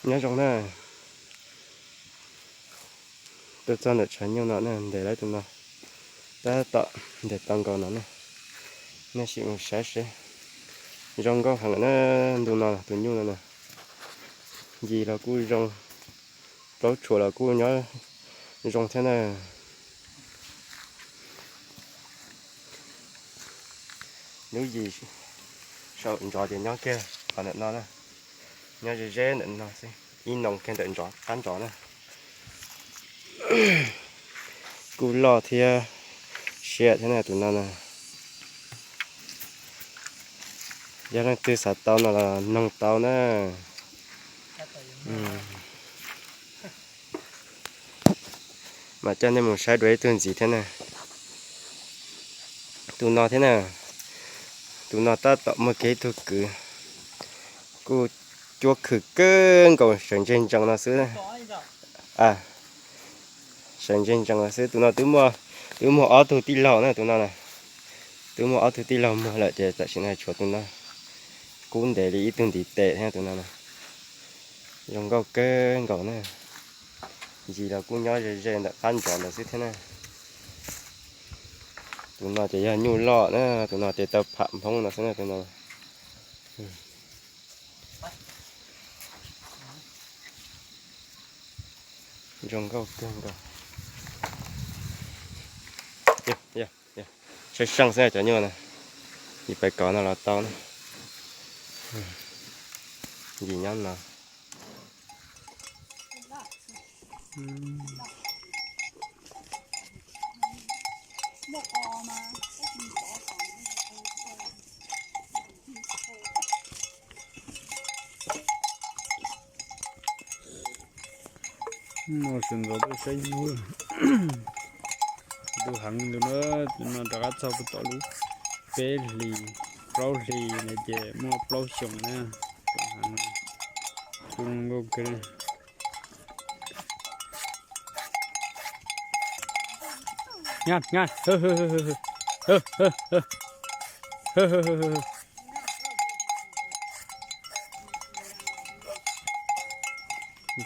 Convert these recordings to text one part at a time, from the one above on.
Nyob zoo na, tuaj txog ntawm tshav nyuj no na, ntes lawm tus no, tab tom ntes tau nkaus no na. Nej sim mus saib seb, zoo nkauj heev na, ntu no tus nyuj no na, ncig los kuj zoo, plaub tshuam los kuj nyob zoo thiab na. Lub yim saum ntsov ces nyob kiag qhov ntawm no na, nyob ze ze ntawm no xwb, ib noo kiag ntawm ntsov qab ntsov na. Kuj loj thiab siab thiab na tus no na. Yog leej twg xav tau no los noog tau na. Mam coj nej mus saib dua ib tug ntxiv thiab na. Tus no thiab na, tus no tab tom muaj kiag ib tug kwv, kuj cuab khwm kawg nkaus, sawv ntseg ntsees no xwb. Sawv ntseg ntsees no xwb. Tus no twb muaj, twb muaj ob tug tij laug na, tus no na, twb muaj ob tug tij laug muag lawm ces tam sim no tshuav tus no, kub ntev li ib tug ntiv tes thiab tus no na. Zoo nkauj kawg nkaus na. Ntsis los kuj nyob ze ze ntawm qab ntsov ntawd xwb thiab na. Tus no ces yog nyuj loj na, tus no ces tau pham nphoob no xwb na tus no. Zoo nkauj kawg nkaus. Saib seej xwb cov nyuj na, yus pais kov no los tau na. Yim nyob no. No sawv ntxov tuaj saib nyuj. Tus heev tus no, no rov qab txog puag tom lub peb hlis plaub hlis na ces muaj plaub xyoos na. Tus heev, tus zoo nkauj kawg.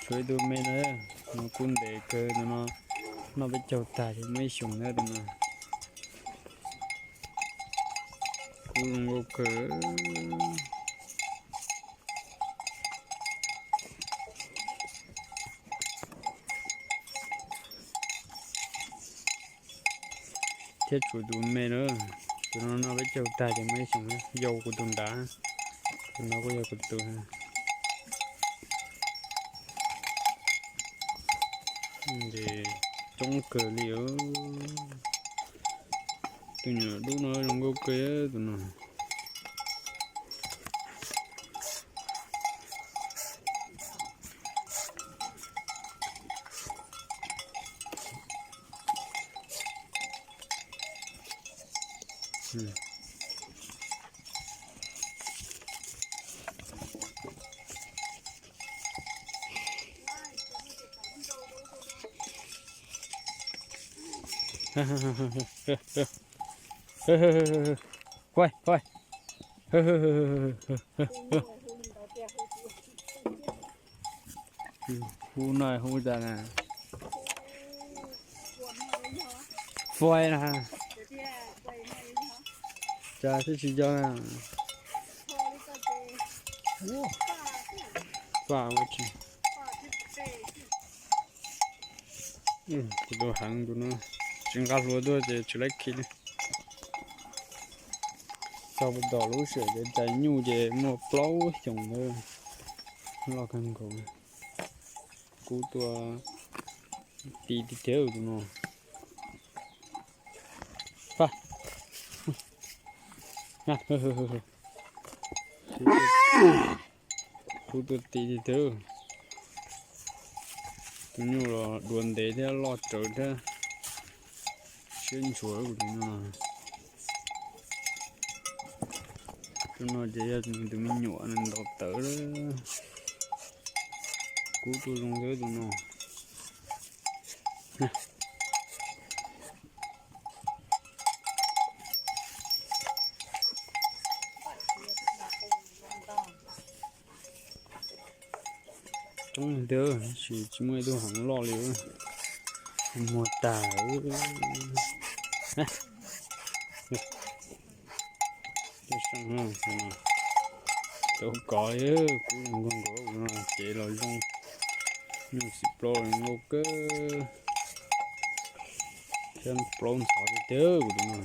Tshuav ib tug me na, no kub ntev kawg no, noj peb caug tag ces muaj ib xyoos na tus no. Kub zoo nkauj kawg. Thiab tshuav tus me na, tus no noj peb caug tag ces muaj ib xyoos, yau kuv tus nrad, tus no kuj yog kuv tus. Ces coob kawg li. Tus nyuam dub no zoo nkauj kawg tus no. Huaj, huaj. Hu no hu cas na? Fuai na. Cas twb tsis yog na. Faj ua tsi. Tus heev tus no, tsis nqa hlua tuaj ces tsis laib khi li. Txog puag tom lub sij hawm caiv nyuj ces muaj plaub xyoos ntawd, loj kawg nkaus. Kub tuaj ti tiag tiag tus no. Kub tuaj ti tiag tiag. Tus nyuj los dua ntev thiab loj tsawv thiab. Siab ntshua kuv tus nyuj no. Tus no ces yog nws tus me nyuam nws ntaus tawv. Kub tuaj zoo thiab tus no. Coob tiag, tab sis tsis muaj ib tug heev loj li. Muag tag. Cov kov li, kub zoo nkauj nkaus no, cev los zoo, nyuj xim plaub zoo nkauj kawg, thiab plaub ntxhov tiag tiag kuv tus no.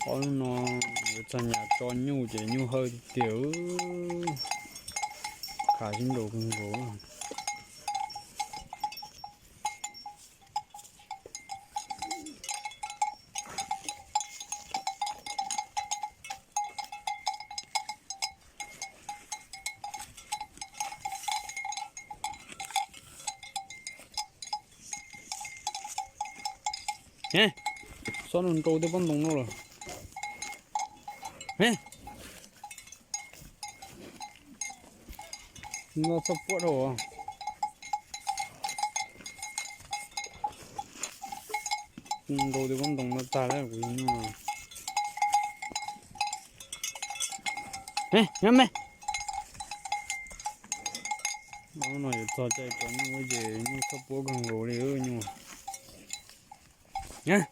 Ob hnub no yuav txog nyam tso nyuj ces nyuj hawj tiag tiag, khav sib nraus kawg nkaus. Xob nrau tej pob ntoo no lawm. No txhob puab dhau. Nrau tej pob ntoo no tag lawm kuv. Nyob me. No yuav txog caij tso nyuj ces nyuj txhob puab kawg nkaus li nyuj. Leej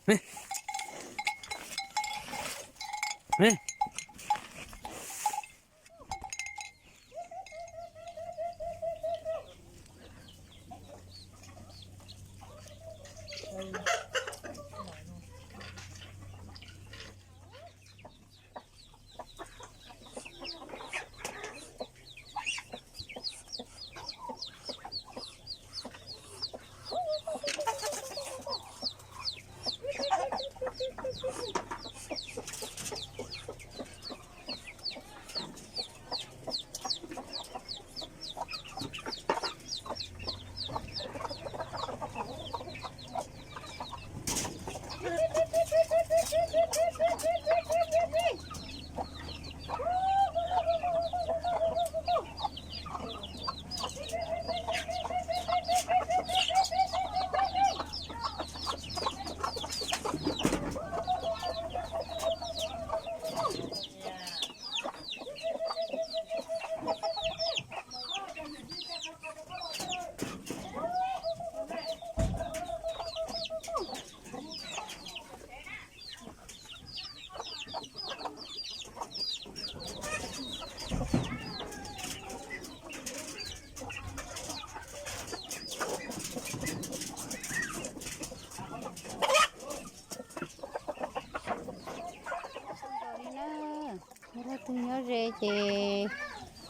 twg nyob ze ces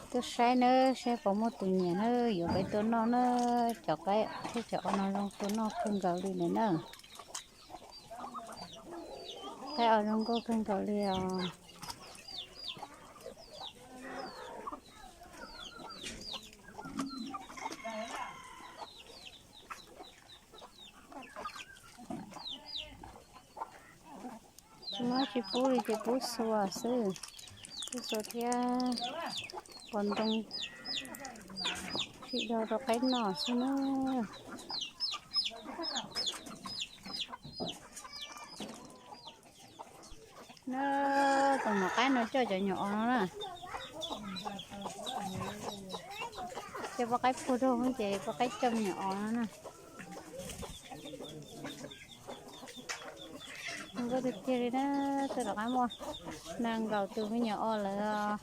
tuaj saib nawb, saib puas muaj tus nyiam nawb, yuav peb tuaj noj nawb. Cov qaib thiab cov os no zoo tuaj noj kawg nkaus li nawb na. Qaib os zoo nkauj kawg nkaus li os. Tsis muaj tsis pub li ces pub xuas xwb, pub xuas thiab pos ntoo, sim do rau qaib noj xwb na. Na, tus mov qaib no coj cov nyuam os no na. Ces poj qaib puag rau ces poj qaib coj me nyuam os no na. Nkauj tiag tiag li na, tej zaum qaib muaj nees nkaum tus me nyuam os lawm.